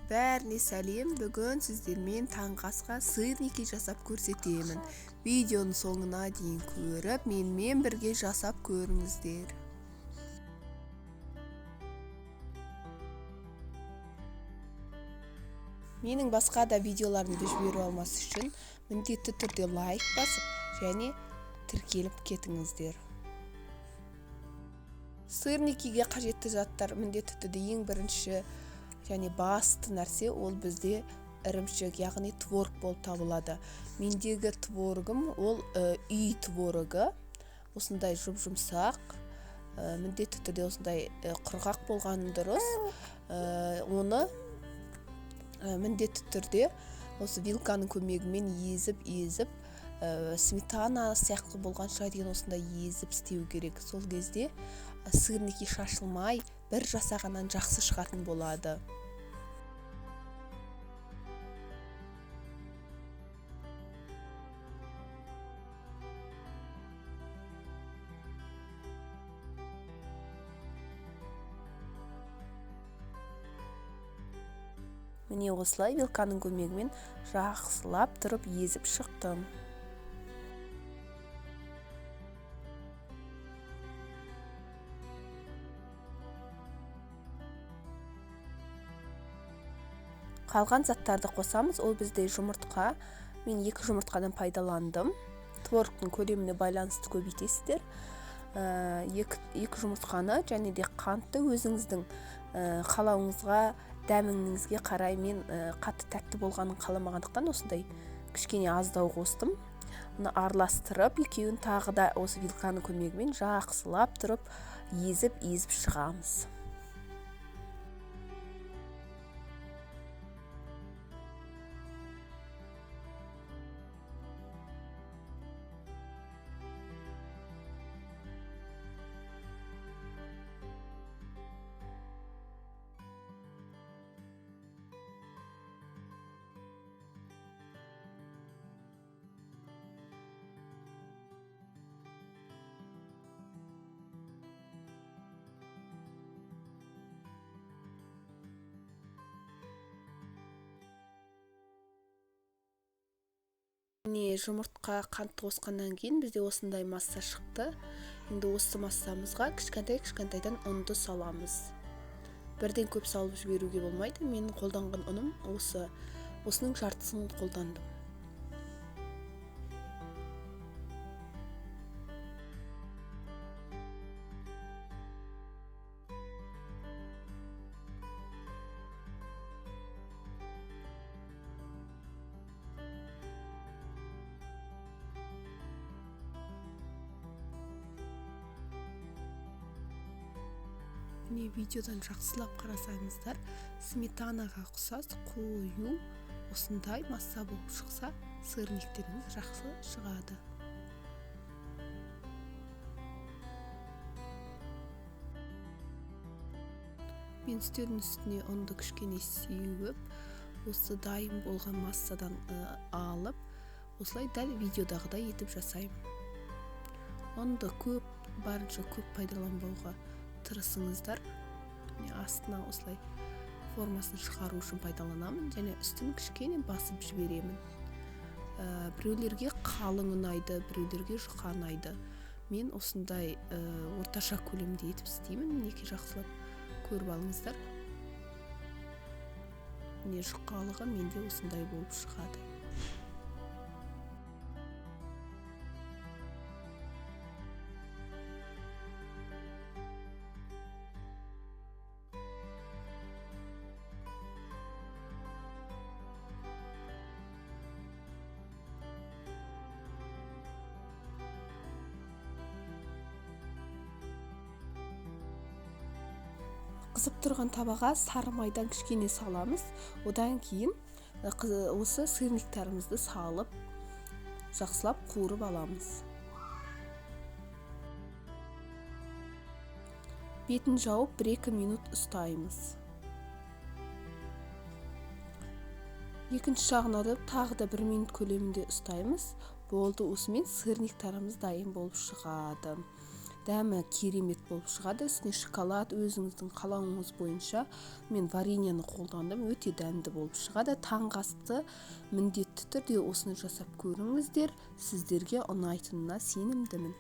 Бәріне сәлем. Бүгін сіздермен таңғы асқа сырники жасап көрсетемін. Видеоның соңына дейін көріп, менімен бірге жасап көріңіздер. Менің басқа да видеоларымды жіберіп алмас үшін міндетті түрде лайк басып және тіркеліп кетіңіздер. Сырникиге қажетті заттар міндетті түрде ең бірінші және басты нәрсе ол бізде ірімшік, яғни творог болып табылады. Мендегі творогым ол үй творогы. Осындай жұп-жұмсақ, міндетті түрде осындай құрғақ болғаны дұрыс. Оны міндетті түрде осы вилканың көмегімен езіп-езіп, сметана сияқты болғанша дейін осындай езіп істеу керек. Сол кезде сырники шашылмай, бір жасағаннан жақсы шығатын болады. Міне осылай вилканың көмегімен жақсылап тұрып езіп шықтым. Қалған заттарды қосамыз. Ол бізде жұмыртқа. Мен 2 жұмыртқадан пайдаландым. Творогтың көлеміне байланысты көбейтесіздер. 2 жұмыртқаны және де қантты өзіңіздің қалауыңызға, дәміңізге қарай. Мен қатты тәтті болғанын қаламағандықтан осындай кішкене аздау қостым. Оны араластырып, екеуін тағы да осы вилканың көмегімен жақсылап тұрып езіп-езіп шығамыз. Міне, жұмыртқа қант қосқаннан кейін бізде осындай масса шықты. Енді осы массамызға кішкентай-кішкентайдан ұнды саламыз. Бірден көп салып жіберуге болмайды. Менің қолданған ұным осы. Осының жартысын қолдандым. Міне, видеодан жақсылап қарасаңыздар, сметанаға ұқсас қою осындай масса болып шықса, сырниктеріңіз жақсы шығады. Мен үстелдің үстіне ұнды кішкене сеуіп, осы дайын болған массадан алып, осылай дәл видеодағыдай етіп жасаймын. Ұнды барынша көп пайдаланбауға тырысыңыздар. Міне, астына осылай формасын шығару үшін пайдаланамын және үстін кішкене басып жіберемін. Біреулерге қалың ұнайды, біреулерге жұқа ұнайды. Мен осындай орташа көлемде етіп істеймін. Мінекей, жақсылап көріп алыңыздар. Міне, жұқалығы менде осындай болып шығады. Қызып тұрған табаға сары майдан кішкене саламыз. Одан кейін осы сырниктарымызды салып, жақсылап қуырып аламыз. Бетін жауып 1-2 минут ұстаймыз. Екінші жағын алып, тағы да 1 минут көлемінде ұстаймыз. Болды, осымен сырниктарымыз дайын болып шығады. Дәмі керемет болып шығады. Үстіне шоколад, өзіңіздің қалауыңыз бойынша. Мен вареньені қолдандым, өте дәмді болып шығады. Таңғы асты міндетті түрде осыны жасап көріңіздер, сіздерге ұнайтынына сенімдімін.